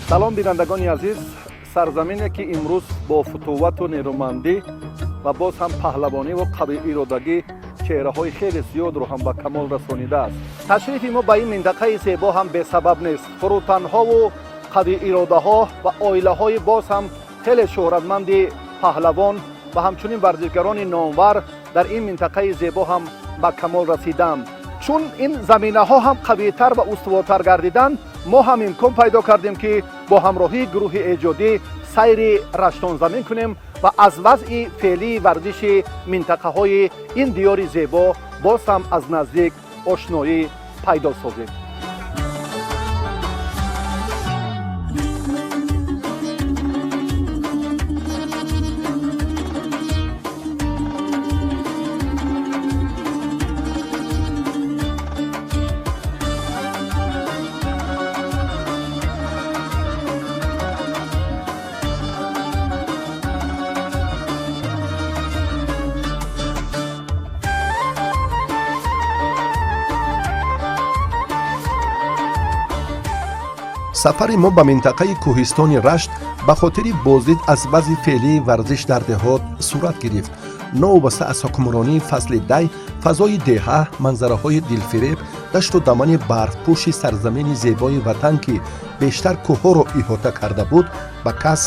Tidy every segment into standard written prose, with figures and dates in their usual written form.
Салом, бинандагони азиз. Сарзамине, ки имрӯз бо футувату нерӯмандӣ ва боз ҳам паҳлавониву қавииродагӣ чеҳраҳои хеле зиёдро ҳам ба камол расонидааст. Ташрифи мо ба ин минтақаи зебо ҳам бесабаб нест. Фурӯтанҳову қавииродаҳо ва оилаҳои боз ҳам хеле шӯҳратманди паҳлавон ва ҳамчунин варзишгарони номвар дар ин минтақаи зебо ҳам ба камол расиданд. Чун ин заминаҳо ҳам қавитар ва устувортар гардиданд, мо ҳам имкон пайдо кардем, ки бо ҳамроҳии гурӯҳи эҷодӣ сайри раштонзамин кунем ва аз вазъи феълии варзиши минтақаҳои ин диёри зебо боз ҳам аз наздик ошноӣ пайдо созем. Сафари мо ба минтақаи кӯҳистони Рашт ба хотири боздид аз вазъи феълии варзиш дар деҳот сурат гирифт. Новобаста аз ҳукмронии фасли дай, фазои деҳа, манзараҳои дилфиреб, дашту дамани барфпӯши сарзамини зебои ватан, ки бештар кӯҳҳоро иҳота карда буд, ба кас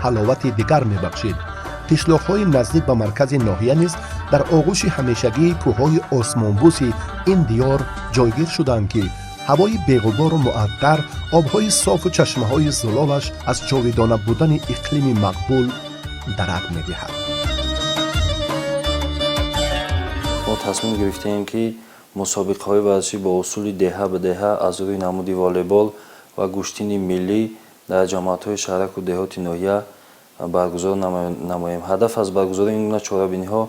ҳаловати дигар мебахшид. Қишлоқҳои наздик ба маркази ноҳия низ дар оғӯши ҳамешагии кӯҳҳои осмонбӯси ин диёр ҷойгир шуданд, ки ҳавои беғубору муаттар, обҳои софу чашмаҳои зулолаш аз ҷовидона будани иқлими мақбул дарак медиҳад. Мо тасмим гирифтаем, ки мусобиқаҳои варзишӣ бо усули деҳа ба деҳа аз рӯи намуди волейбол ва гӯштини миллӣ дар ҷамоатҳои шаҳраку деҳоти ноҳия баргузор намоем. Ҳадаф аз баргузории ин гуна чорабиниҳо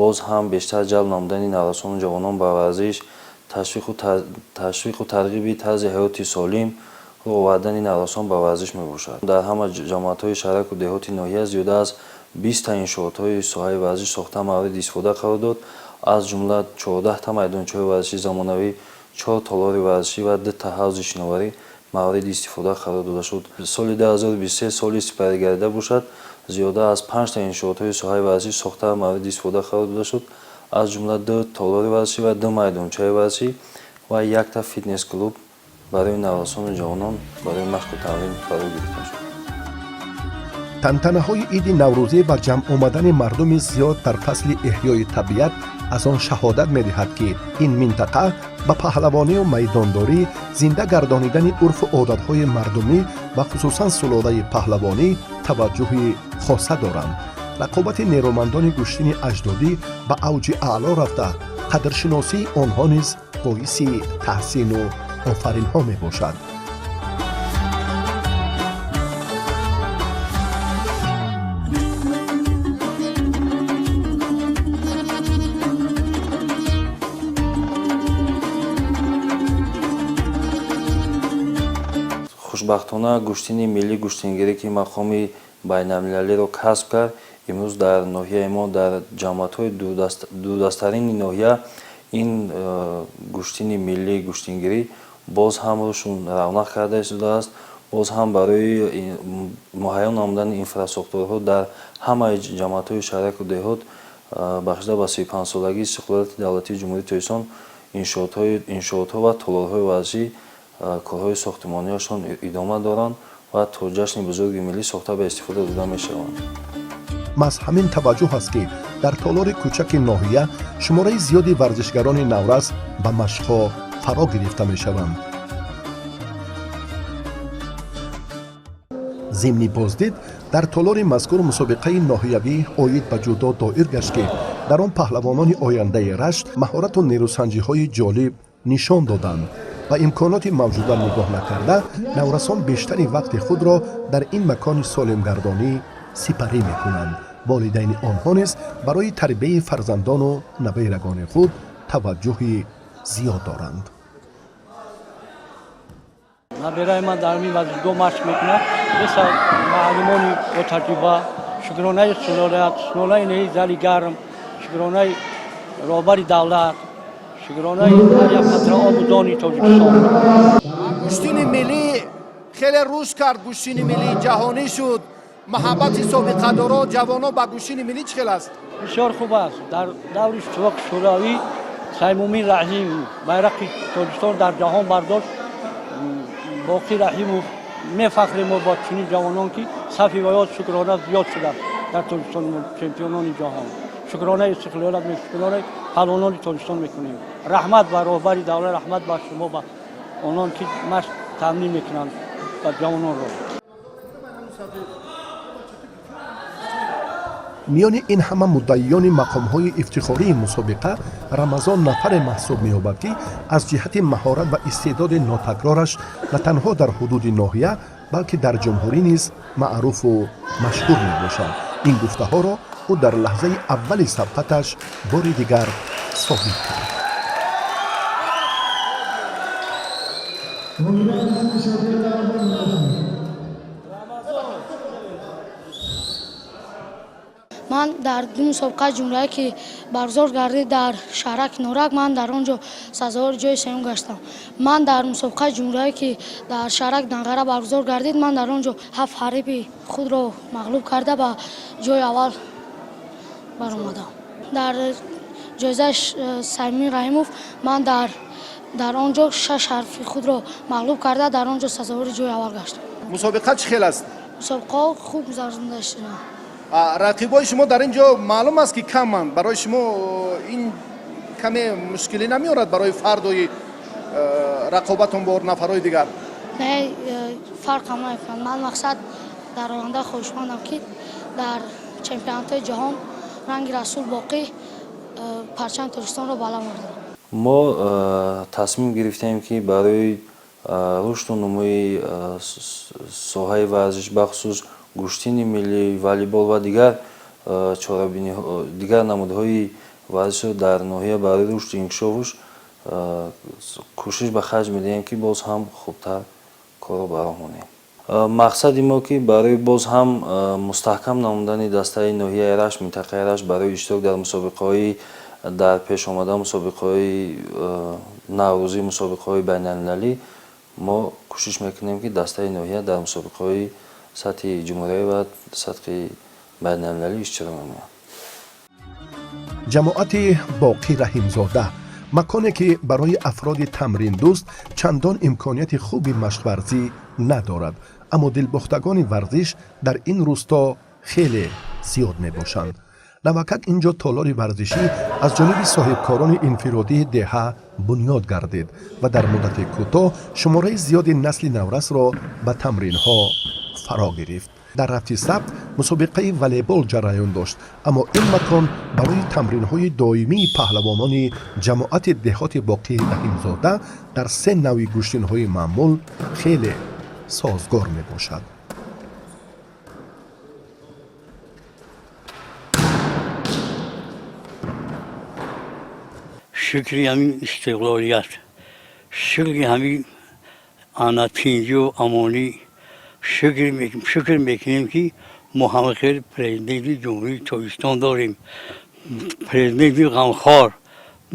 боз ҳам бештар ҷалб намудани наврасону ҷавонон ба варзиш, ташвиқу тарғиби тарзи ҳаёти солим, рӯ овардани наврасон ба варзиш мебошад. Дар ҳама ҷамоатҳои шаҳраку деҳоти ноҳия зиёда аз 20-та иншоотҳои соҳаи варзиш сохта мавриди истифода қарор дод, аз ҷумла 14-та майдончаҳои варзишии замонавӣ, чор толори варзишӣ ва дута ҳавзи шиноварӣ мавриди истифода қарор дода шуд. Соли 2023 соли сипаригардида бошад, зиёда аз панҷта иншоотҳои соҳаи варзиш сохта мавриди истифода қарор дода шуд, аз ҷумла ду толори варзишӣ ва ду майдончаи варзишӣ ва якта фитнес клуб барои наврасону ҷавонон барои машқу тамрин фаро гирифта шуд. Тантанаҳои иди наврӯзӣ ва ҷамъ омадани мардуми зиёд дар фасли эҳёи табиат аз он шаҳодат медиҳад, ки ин минтақа ба паҳлавонию майдондорӣ, зинда гардонидани урфу одатҳои мардумӣ ва хусусан сулолаи паҳлавонӣ таваҷҷӯҳи хоса доранд. Рақобати нерӯмандони гӯштини аҷдодӣ ба авҷи аъло рафта, қадршиносии онҳо низ боиси таҳсину офаринҳо мебошад. Хушбахтона, гӯштини миллӣ гӯштингирӣ, ки мақоми байналмилалиро касб кард, имрӯз дар ноҳияи мо, дар ҷамоатҳои дурдасттарини ноҳия ин гӯштини миллӣ гӯштингирӣ боз ҳам рушду равнақ карда истодааст. Боз ҳам барои муҳайё намудани инфрасохторҳо дар ҳамаи ҷамоатҳои шаҳраку деҳот, бахшида ба 35-солагии истиқлолияти давлатии Ҷумҳурии Тоҷикистон, иншоотҳо ва толорҳои варзишӣ корҳои сохтмониашон идома доранд ва то ҷашни бузурги миллӣ сохта ба истифода дода мешаванд. Маҳз ҳамин таваҷҷӯҳ аст, ки дар толори кӯчаки ноҳия шумораи зиёди варзишгарони наврас ба машқҳо фаро гирифта мешаванд. Зимни боздид дар толори мазкур мусобиқаи ноҳиявӣ оид ба ҷудо доир гашт, ки дар он паҳлавонони ояндаи Рашт маҳорату нерӯсанҷиҳои ҷолиб нишон доданд. Ба имконоти мавҷуда нигоҳ накарда, наврасон бештари вақти худро дар ин макони солимгардонӣ Сипарӣ мекунанд. Волидайни онҳо низ барои тарбияи фарзандону наберагони худ таваҷҷӯҳи зиёд доранд. Набераи ман дар ин варзишгоҳ машқ мекунад. Беса муаллимони ботаҷриба, шукронаи истиқлолият, шукронаи неи зали гарм, шукронаи роҳбари давлат, шукронаи ҳар як қатра обу дони Тоҷикистон. Гӯштини миллӣ хеле рушд кард, гӯштини миллӣ ҷаҳонӣ шуд. Маҳаббати собиқадоро, ҷавонон ба гӯштини миллӣ чӣ хел аст? Бисёр хуб аст. Дар даври Иттифоқи Шӯравӣ Саймумин Раҳимов байрақи Тоҷикистон дар ҷаҳон бардошт. Боқӣ Раҳимов, мефахрем мо бо чунин ҷавонон, ки сафи ваёт шукрона зиёд шудааст дар Тоҷикистон, чемпионони ҷаҳон. Шукронаи истиқлолият, шукронаи паҳлавонони Тоҷикистон мекунем. Раҳмат ба роҳбари давлат, раҳмат ба шумо, ба онон ки машқ таъмин мекунанд ба ҷавононро. Миёни ин ҳама муддаиёни мақомҳои ифтихории мусобиқа Рамазон нафаре маҳсуб меёбад, ки аз ҷиҳати маҳорат ва истеъдоди нотакрораш на танҳо дар ҳудуди ноҳия, балки дар ҷумҳурӣ низ маъруфу машҳур мебошад. Ин гуфтаҳоро ӯ дар лаҳзаи аввали сабқаташ бори дигар собит кард. Ман дар ду мусобиқаи ҷумҳуриявӣ, ки баргузор гардид дар шаҳраки Норак, ман дар он ҷо сазовори ҷои сеюм гаштам. Ман дар мусобиқаи ҷумҳуриявӣ, ки дар шаҳраки Данғара баргузор гардид, ман дар он ҷо ҳафт ҳарифи худро мағлуб карда, ба ҷои аввал баромадам. Дар ҷоизаи Саймумин Раҳимов ман дар он ҷо шаш ҳарифи худро мағлуб карда, дар он ҷо сазовори ҷои аввал гаштам. Мусобиқа чӣ хел аст? Мусобиқаҳо хуб гузаронида шуданд. Рақибои шумо дар ин ҷо маълум аст, ки каманд. Барои шумо ин каме мушкилӣ намеорад барои фардои рақобатон бо нафарҳои дигар? Не, фарқам намекунад. Ман мақсад дар оянда хоҳишмандам, ки дар чемпионатҳои ҷаҳон ранги Расул Боқӣ парчами Тоҷикистонро баланд бардорам. Мо тасмим гирифтем, ки барои рушду нумӯи соҳаи варзиш, бахусус гӯштини миллӣ, волейбол ва дигар чорабиниҳо, дигар намудҳои варзишро дар ноҳия барои рушду инкишофуш кӯшиш ба харҷ медиҳем, ки боз ҳам хубтар корро ба роҳ монем. Мақсади мо, ки барои боз ҳам мустаҳкам намудани дастаи ноҳияи Рашт, минтақаи Рашт барои иштирок дар мусобиқаҳои дар пеш омада, мусобиқаҳои наврӯзӣ, мусобиқаҳои байналмилалӣ, мо кӯшиш мекунем, ки дастаи ноҳия дар мусобиқаҳои сатҳи ҷумҳуриявӣ ва сатҳи байналмилалӣ иштирок намояд. Ҷамоати Боқӣ Раҳимзода, маконе ки барои афроди тамриндӯст чандон имконияти хуби машқварзӣ надорад, аммо дилбохтагони варзиш дар ин рӯсто хеле зиёд мебошанд. Навакак ин ҷо толори варзишӣ аз ҷониби соҳибкорони инфиродии деҳа бунёд гардид ва дар муддати кӯтоҳ шумораи зиёди насли наврасро ба тамринҳо фаро гирифт. Дар рафти сабт мусобиқаи волейбол ҷараён дошт, аммо ин макон барои тамринҳои доимии паҳлавонони ҷамоати деҳоти Боқии Раҳимзода дар се навъи гӯштинҳои маъмул хеле созгор мебошад. Шукри ҳамин истиқлолият, шукри ҳамин ана тинҷу амонӣ, шукр мекунем, ки мо ҳама хел президенти Ҷумҳурии Тоҷикистон дорем, президенти ғамхор,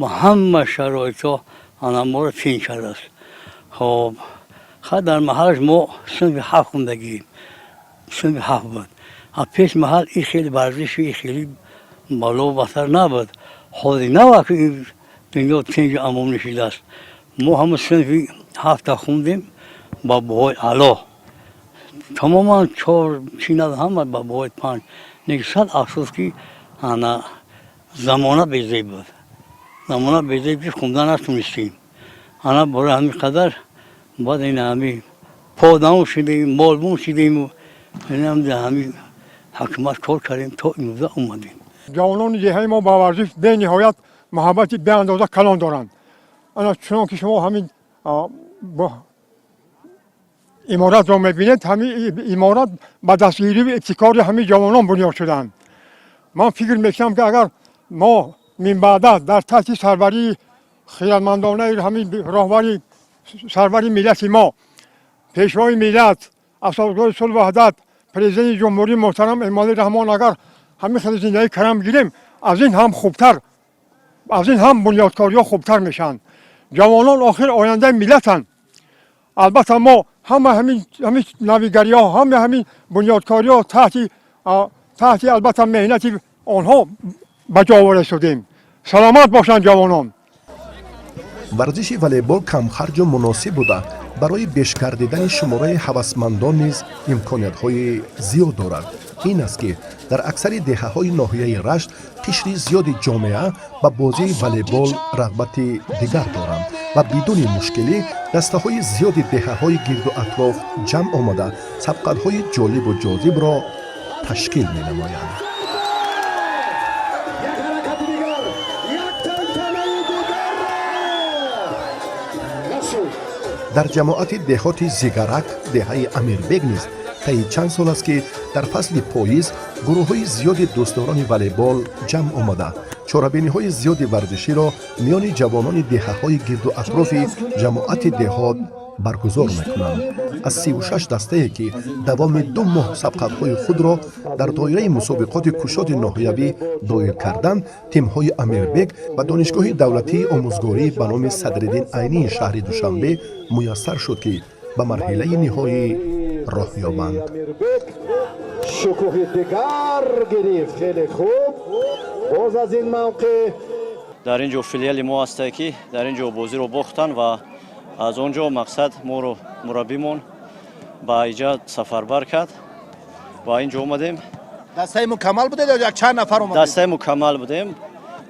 мо ҳама шароитҳо ана моро тинҷ кардааст. Хоб, ха, дар маҳалаш мо синфи ҳафт хондагием, синфи ҳафт буд. А пеш маҳал ин хеле варзиши ин хеле бало батар набуд. Ҳозир нава ки ин дунё тинҷу амонӣ шудааст. Мо ҳама синфи ҳафта хондем ба баҳои аъло, тамоман чор чи над, ҳама ба баҳои панҷ. Лекин сад афсӯс, ки ана замона безеб буд, замона безеб, ки хонда натунистем. Ана бораи ҳамин қадар баъд ин ҳами подаун шудем, молбун шудему инам ҳами ҳукумат кор кардем, то имрӯза омадем. Ҷавонони деҳаи мо ба варзиш бениҳоят муҳаббати беандоза калон доранд. Ана чунон ки шумо ҳамин Иморатро мебинед, ҳамин иморат ба дастгирии ибтикори ҳамин ҷавонон бунёд шуданд. Ман фикр мекунам, ки агар мо минбаъда дар таҳти сарварии хирадмандонаи ҳамин роҳбари сарвари миллати мо, пешвои миллат, асосгузори сулҳу ваҳдат, президенти ҷумҳурӣ муҳтарам Эмомалӣ Раҳмон, агар ҳамин хел зиндагӣ карам гирем, аз ин ҳам хубтар, аз ин ҳам бунёдкориҳо хубтар мешаванд. Ҷавонон охир ояндаи миллатанд. Албатта, мо ҳама ҳамин навигариҳо, ҳама ҳамин бунёдкориҳо таҳти албатта меҳнати онҳо ба ҷо оварда шудем. Саломат бошанд ҷавонон. Варзиши волейбол камхарҷу муносиб буда, барои беш гардидани шумораи ҳавасмандон низ имкониятҳои зиёд дорад. Ин аст, ки дар аксари деҳаҳои ноҳияи Рашт қишри зиёди ҷомеа ба бозии волейбол рағбати дигар доранд ва бидуни мушкилӣ дастаҳои зиёди деҳаҳои гирду атроф ҷамъ омада, сабқатҳои ҷолибу ҷозибро ташкил менамоянд. Як ҳаракати дигар, як тантанаи дигарро нашуд. Дар ҷамоати деҳоти Зигарак, деҳаи Амирбег низ таи чанд сол аст, ки дар фасли поиз гурӯҳҳои зиёди дӯстдорони волейбол ҷамъ омада, чорабиниҳои зиёди варзиширо миёни ҷавонони деҳаҳои гирду атрофи ҷамоати деҳот баргузор мекунанд. Аз 36 дастае, ки давоми 2 моҳ сабқатҳои худро дар доираи мусобиқоти кушоди ноҳиявӣ доир карданд, тимҳои Амирбег ва Донишгоҳи давлатии омӯзгорӣ ба номи Садриддин Айнии шаҳри Душанбе муяссар шуд, ки ба марҳилаи ниҳоӣ роҳ ёбанд. Амирбек шукӯҳи дигар гирифт. Хеле хуб, боз аз ин мавқеъ. Дар ин ҷо филиали мо ҳастае, ки дар ин ҷо бозиро бохтанд ва аз он ҷо мақсад моро мураббимон ба иҷа сафарбар кард ва ин ҷо омадем. Дастаи мукаммал будед ё як чанд нафар омадед? Дастаи мукаммал будем,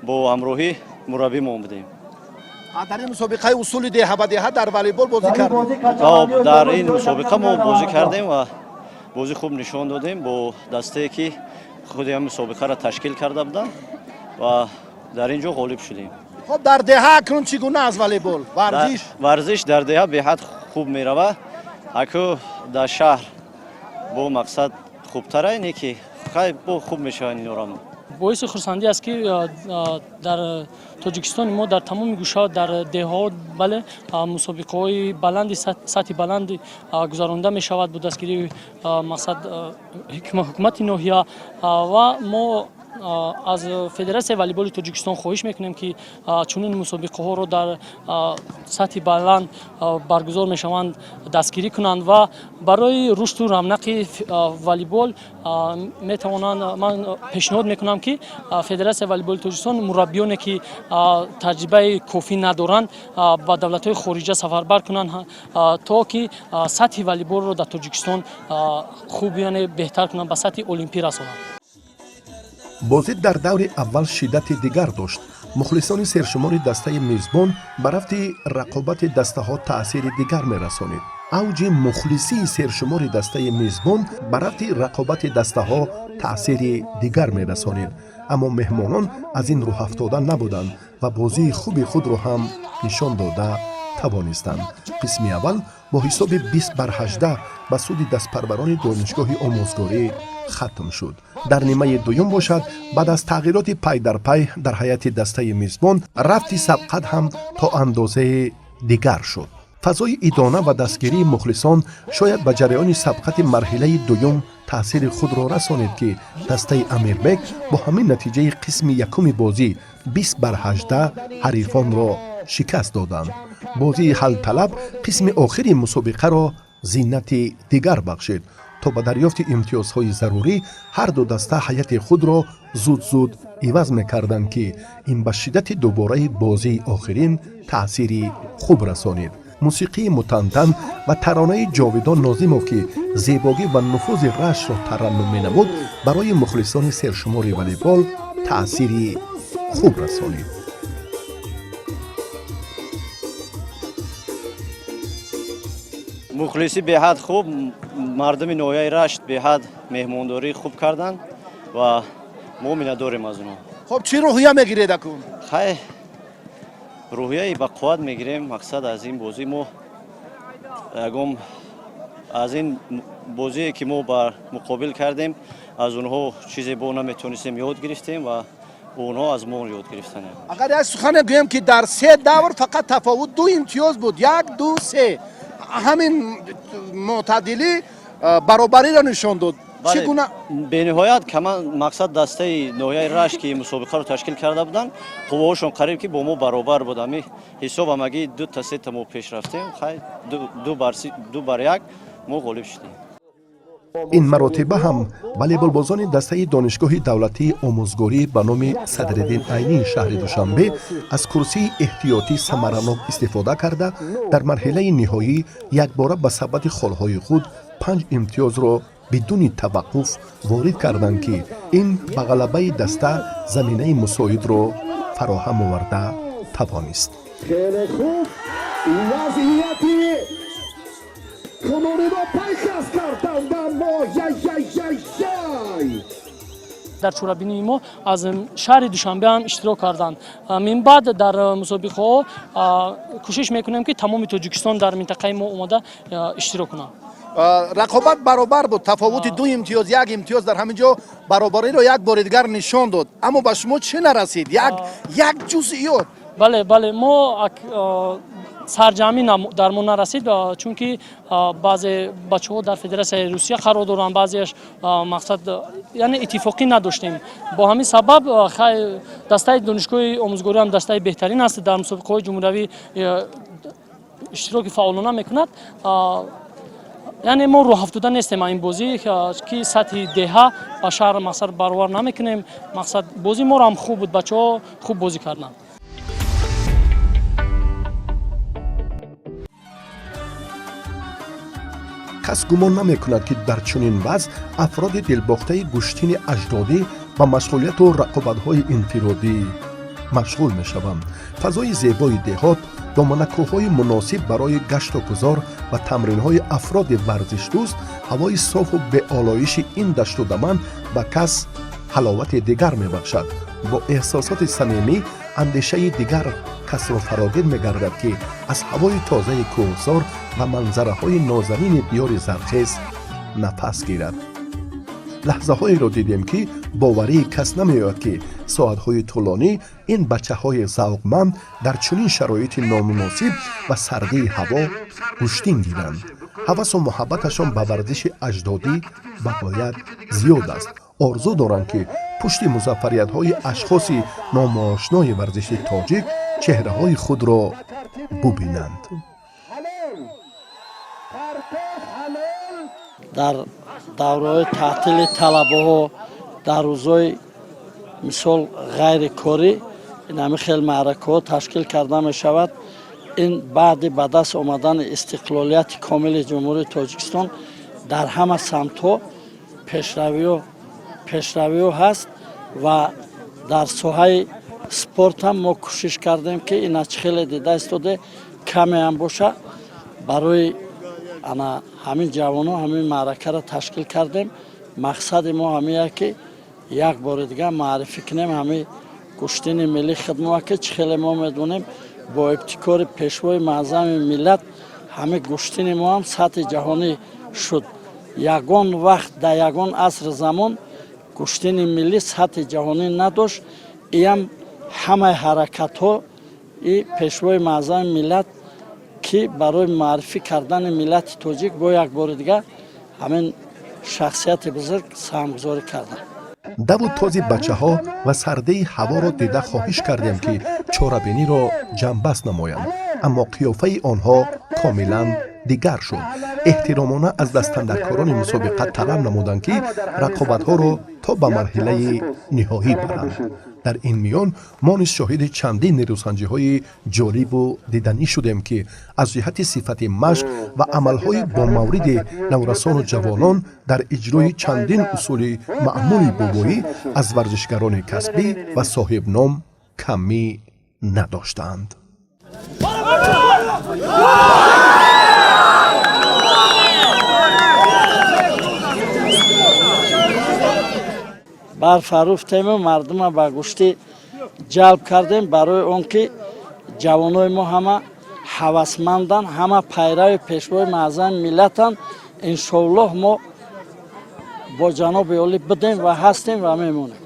бо ҳамроҳӣ мураббимон будем. Дар ин мусобиқаи усули деҳа ба деҳа дар волейбол бозӣ кардед? Дар ин мусобиқа мо бозӣ кардем ва бозӣ хуб нишон додем бо дастае, ки худи ҳам мусобиқаро ташкил карда буданд, ва дар ин ҷо ғолиб шудем. Хоб, дар деҳа акнун чӣ гуна аст волейбол, варзиш? Варзиш дар деҳа беҳад хуб меравад. Аку дар шаҳр бо мақсад хубтара, не ки хай бо хуб мешавад инорам. Боиси хурсандӣ аст, ки дар Тоҷикистони мо, дар тамоми гӯшаҳо, дар деҳаҳо, бале, мусобиқаҳои баланди сатҳи баланди гузаронида мешавад бо дастгирии мақсад ҳукумати ноҳия. Ва мо аз Федератсияи волейболи Тоҷикистон хоҳиш мекунем, ки чунин мусобиқаҳоро дар сатҳи баланд баргузор мешаванд, дастгирӣ кунанд ва барои рушду равнақи волейбол метавонанд. Ман пешниҳод мекунам, ки Федератсияи волейболи Тоҷикистон мураббиёне, ки таҷрибаи кофӣ надоранд, ба давлатҳои хориҷа сафарбар кунанд, то ки сатҳи волейболро дар Тоҷикистон хуб, яъне беҳтар кунанд, ба сатҳи олимпӣ расонанд. Бозӣ дар даври аввал шиддати дигар дошт. Мухлисони сершумори дастаи мизбон ба рафти рақобати дастаҳо таъсири дигар мерасонид. Авҷи мухлисии сершумори дастаи мизбон ба рафти рақобати дастаҳо таъсири дигар мерасонид, аммо меҳмонон аз ин рӯҳафтода набуданд ва бозии хуби худро ҳам нишон дода тавонистанд. Қисми аввал бо ҳисоби 20 бар 18 ба суди дастпарварони Донишгоҳи омӯзгорӣ хатм шуд. Дар нимаи дуюм бошад, баъд аз тағйироти пай дар пай дар ҳайати дастаи мизбон, рафти сабқат ҳам то андозаи дигар шуд. Фазои идона ва дастгирии мухлисон шояд ба ҷараёни сабқати марҳилаи дуюм таъсири худро расонид, ки дастаи Амирбек бо ҳамин натиҷаи қисми якуми бозӣ 20 бар 18 ҳарифонро шикаст доданд. Бозии ҳалталаб қисми охири мусобиқаро зинати дигар бахшид. То ба дарёфти имтиёзҳои зарурӣ ҳарду даста ҳайати худро зуд-зуд иваз мекарданд, ки ин ба шиддати дубораи бозии охирин таъсири хуб расонид. Мусиқии мутантан ва таронаи Ҷовидон Нозимов, ки зебогӣ ва нуфузи Раштро тараннум менамуд, барои мухлисони сершумори волейбол таъсири хуб расонид. Мухлисӣ беҳад хуб, мардуми ноҳияи Рашт беҳад меҳмондорӣ хуб карданд ва мо миннатдорем аз онҳо. Хоб, чӣ рӯҳия мегиред акун? Хай, рӯҳияи ба қувват мегирем. Мақсад аз ин бозӣ мо ягон Аз ин бозие ки мо бар муқобил кардем, аз онҳо чизе бо наметонистем ёд гирифтем ва онҳо аз мо ёд гирифтанд. Агар як сухане гӯем, ки дар се давр фақат тафовут ду имтиёз буд, як, ду, се, ҳамин мӯътадилӣ баробариро нишон дод. Чӣ гуна? Бениҳоят кама мақсад дастаи ноҳияи Рашт, ки мусобиқаро ташкил карда буданд, қувваҳошон қариб ки бо мо баробар буд. Ҳами ҳисоб ҳамагӣ ду та сета мо пеш рафтем. Хай, ду бар як мо ғолиб шудем. Ин маротиба ҳам волейболбозони дастаи Донишгоҳи давлатии омӯзгорӣ ба номи Садриддин Айнии шаҳри Душанбе аз курсии эҳтиётӣ самаранок истифода карда, дар марҳилаи ниҳоӣ якбора ба сабади холҳои худ панҷ имтиёзро бидуни таваққуф ворид карданд, ки ин ба ғалабаи даста заминаи мусоидро фароҳам оварда тавонист. Хеле хуб, вазъияти кунониро пайхас карданд, аммо яй-яй-яй-яй! Дар чорабинии мо аз шаҳри Душанбе ҳам иштирок карданд. Минбаъд дар мусобиқаҳо кӯшиш мекунем, ки тамоми Тоҷикистон дар минтақаи мо омада иштирок кунанд. Рақобат баробар буд, тафовути ду имтиёз, як имтиёз, дар ҳамин ҷо баробариро як бори дигар нишон дод, аммо ба шумо чӣ нарасид? Як ҷузъиёт. Бале, мо сарҷамъӣ дар мо нарасид, чунки баъзе бачаҳо дар Федератсияи Русия қарор доранд, баъзеаш мақсад, яъне иттифоқӣ надоштем. Бо ҳамин сабаб дастаи Донишгоҳи омӯзгорӣ ҳам дастаи беҳтарин аст, дар мусобиқаҳои ҷумҳуриявӣ иштироки фаъолона мекунад. Яъне мо рӯҳафтода нестем ин бозӣ, ки сатҳи деҳа ба шаҳр мақсад баровар намекунем. Мақсад, бозии моро ҳам хуб буд, бачаҳо хуб бозӣ карданд. Кас гумон намекунад, ки дар чунин вазъ афроди дилбохтаи гӯштини аҷдодӣ ба машғулияту рақобатҳои инфиродӣ машғул мешаванд. Фазои зебои деҳот, доманакӯҳҳои муносиб барои гашту гузор ва тамринҳои афроди варзишдӯст, ҳавои софу беолоиши ин дашту даман ба кас ҳаловати дигар мебахшад. Бо эҳсосоти самимӣ андешаи дигар касро фарогир мегардад, ки аз ҳавои тозаи кӯҳсор ва манзараҳои нозанини диёри зархез нафас гирад. Лаҳзаҳоеро дидем, ки боварии кас намеояд, ки соатҳои тӯлонӣ ин бачаҳои завқманд дар чунин шароити номуносиб ва сардии ҳаво гӯштин гиранд. Ҳавасу муҳаббаташон ба варзиши аҷдодӣ бағоят зиёд аст. Орзу доранд, ки пушти музаффариятҳои ашхоси номоошнои варзиши тоҷик чеҳраҳои худро бубинанд. Дар давраҳои таътили талабаҳо, дар рӯзҳои мисол ғайрикорӣ ин ҳамин хел маъракаҳо ташкил карда мешавад. Ин баъди ба даст омадани истиқлолияти комили Ҷумҳурии Тоҷикистон дар ҳама самтҳо пешравиҳо ҳаст ва дар соҳаи спорт ҳам мо кӯшиш кардем, ки ина чӣ хеле дида истоде, каме ҳам боша, барои ана ҳамин ҷавонон ҳамин маъракаро ташкил кардем. Мақсади мо ҳамин, ки як бори дигар муаррифӣ кунем ҳамин гӯштини миллии худмо, ки чӣ хеле мо медонем, бо ибтикори Пешвои Муаззами миллат ҳамин гӯштини мо ҳам сатҳи ҷаҳонӣ шуд. Ягон вақт дар ягон асри замон гӯштини миллӣ сатҳи ҷаҳонӣ надошт. Иам ҳамаи ҳаракатҳо и Пешвои Муаззами миллат, ки барои муаррифӣ кардани миллати тоҷик бо як бори дигар ҳамин шахсияти бузург саҳмгузорӣ карданд. Даву този бачаҳо ва сардии ҳаворо дида, хоҳиш кардем, ки чорабиниро ҷамъбаст намоянд, аммо қиёфаи онҳо комилан дигар шуд. Эҳтиромона аз дастандаркорони мусобиқа талаб намуданд, ки рақобатҳоро то ба марҳилаи ниҳоӣ баранд. Дар ин миён мо низ шоҳиди чандин нерӯсанҷиҳои ҷолибу диданӣ шудем, ки аз ҷиҳати сифати машқ ва амалҳои бомавриди наврасону ҷавонон дар иҷрои чандин усули маъмули бобоӣ аз варзишгарони касбӣ ва соҳибном камӣ надоштанд. Барфа руфтему мардума ба гӯштӣ ҷалб кардем, барои он ки ҷавонои мо ҳама ҳавасманданд, ҳама пайрави Пешвои Муаззами миллатанд. Иншоаллоҳ, мо бо ҷаноби олӣ будем ва ҳастем ва мемонем.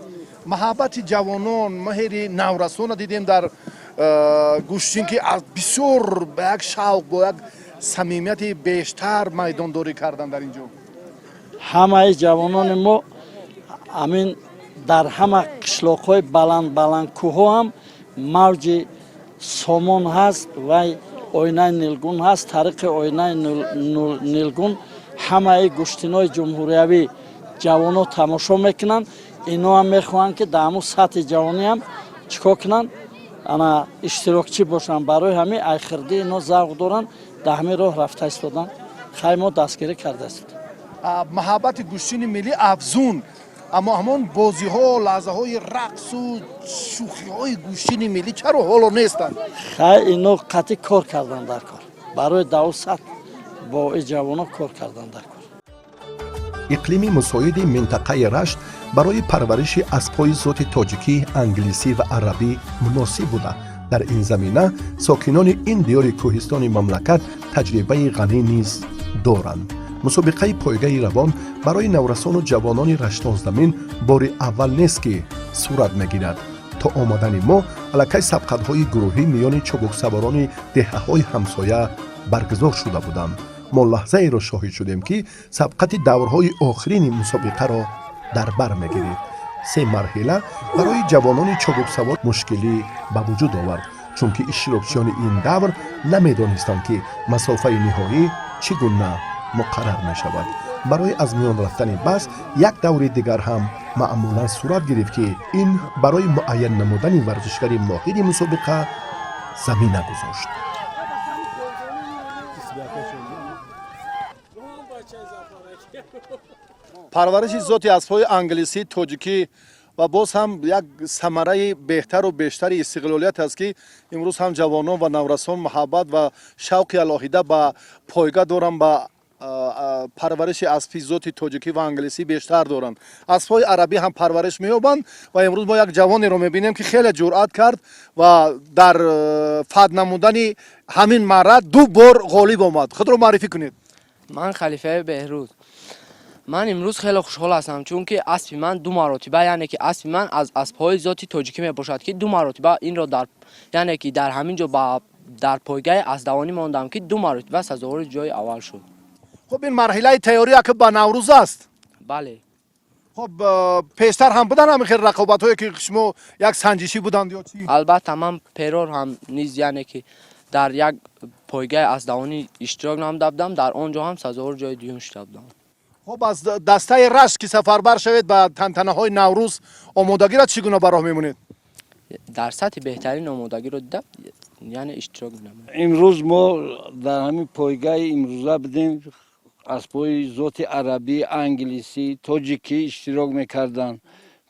Маҳаббати ҷавонон, меҳри наврасона дидем дар гӯштин, ки аз бисёр ба як шавқ, бо як самимияти бештар майдондорӣ кардан дар ин ҷо. Ҳамаи ҷавонони мо амин дар ҳама қишлоқҳои баланд баланд кӯҳҳо ҳам мавҷи сомон ҳаст, вай оинаи нилгун ҳаст. Тариқи оинаи нилгун ҳамаи гӯштинои ҷумҳуриявӣ ҷавонҳо тамошо мекунанд. Ино ҳам мехоҳанд, ки дар ҳамун сатҳи ҷавонӣ ҳам чӣ кор кунанд, ана иштирокчӣ бошанд. Барои ҳамин айхирдӣ ино завқ доранд, дар ҳамин роҳ рафта истоданд. Хай, мо дастгирӣ карда истодем. Маҳаббати гӯштини миллӣ афзун, аммо ҳамон бозиҳо, лаҳзаҳои рақсу шӯхиҳои гӯштини миллӣ чаро ҳоло нестанд? Хай, ино қатъӣ кор кардан дар кор, барои даву сатҳ бо и ҷавонон кор кардан дар кор. Иқлими мусоиди минтақаи Рашт барои парвариши аспҳои зоти тоҷикӣ, англисӣ ва арабӣ муносиб буда, дар ин замина сокинони ин диёри кӯҳистони мамлакат таҷрибаи ғанӣ низ доранд. Мусобиқаи пойгаи равон барои наврасону ҷавонони раштонзамин бори аввал нест, ки сурат мегирад. То омадани мо аллакай сабқатҳои гурӯҳӣ миёни чобуксаворони деҳаҳои ҳамсоя баргузор шуда буданд. Мо лаҳзаеро шоҳид шудем, ки сабқати даврҳои охирини мусобиқаро дар бар мегирифт. Се марҳила барои ҷавонони чобуксавор мушкилӣ ба вуҷуд овард, чунки иштирокчиёни ин давр намедонистанд, ки масофаи ниҳоӣ чӣ гуна муқаррар мешавад. Барои аз миён рафтани баҳс як даври дигар ҳам маъмулан сурат гирифт, ки ин барои муайян намудани варзишгари моҳири мусобиқа замина гузошт. Парвариши зоти аспҳои англисӣ, тоҷикӣ ва боз ҳам як самараи беҳтару бештари истиқлолият аст, ки имрӯз ҳам ҷавонон ва наврасон муҳаббат ва шавқи алоҳида ба пойга доранд, ба парвариши аспи зоти тоҷикӣ ва англисӣ бештар доранд. Аспҳои арабӣ ҳам парвариш меёбанд ва имрӯз мо як ҷавонеро мебинем, ки хеле ҷуръат кард ва дар фатҳ намудани ҳамин марра ду бор ғолиб омад. Худро муаррифӣ кунед. Ман Халифаи Беҳрӯз. Ман имрӯз хеле хушҳол ҳастам, чунки аспи ман ду маротиба, яъне ки аспи ман аз аспҳои зоти тоҷикӣ мебошад, ки ду маротиба инро дар, яъне ки дар ҳамин ҷо ба дар пойгаи аспдавонӣ мондам, ки ду маротиба сазовори ҷои аввал шуд. Хуб, ин марҳилаи тайёрӣ ки ба Наврӯз аст? Бале. Хуб, пештар ҳам будан ҳамин хел рақобатҳое, ки шумо як санҷишӣ буданд ё чӣ? Албатта, ман перор ҳам низ, яъне ки дар як пойгаи аспдавонӣ иштирок намуда будам, дар он ҷо ҳам сазовори ҷои дуюм шуда будам. Хуб, аз дастаи Рашт ки сафарбар шавед ба тантанаҳои Наврӯз, омодагиро чӣ гуна ба роҳ мемонед? Дар сатҳи беҳтарин омодагиро дида, яъне иштирок менамоем. Имрӯз мо дар ҳамин пойгаи имрӯза будем. Аспҳои зоти арабӣ, англисӣ, тоҷикӣ иштирок мекарданд.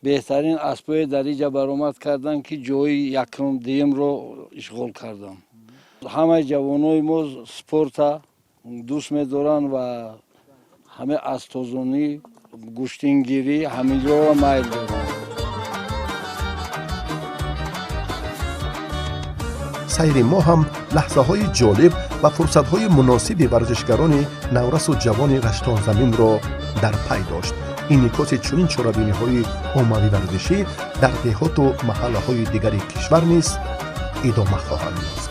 Беҳтарин аспҳое дар инҷа баромад карданд, ки ҷои якум, дуюмро ишғол карданд. Ҳамаи ҷавонои мо спорта дӯст медоранд ва ҳама азтозонӣ, гӯштингирӣ, ҳаминҷоро майл доранд. Сайри мо ҳам лаҳзаҳои ҷолиб ва фурсатҳои муносиби варзишгарони наврасу ҷавони раштонзаминро дар пай дошт. Инъикоси чунин чорабиниҳои оммавӣ варзишӣ дар деҳоту маҳаллаҳои дигари кишвар низ идома хоҳанд ёфт.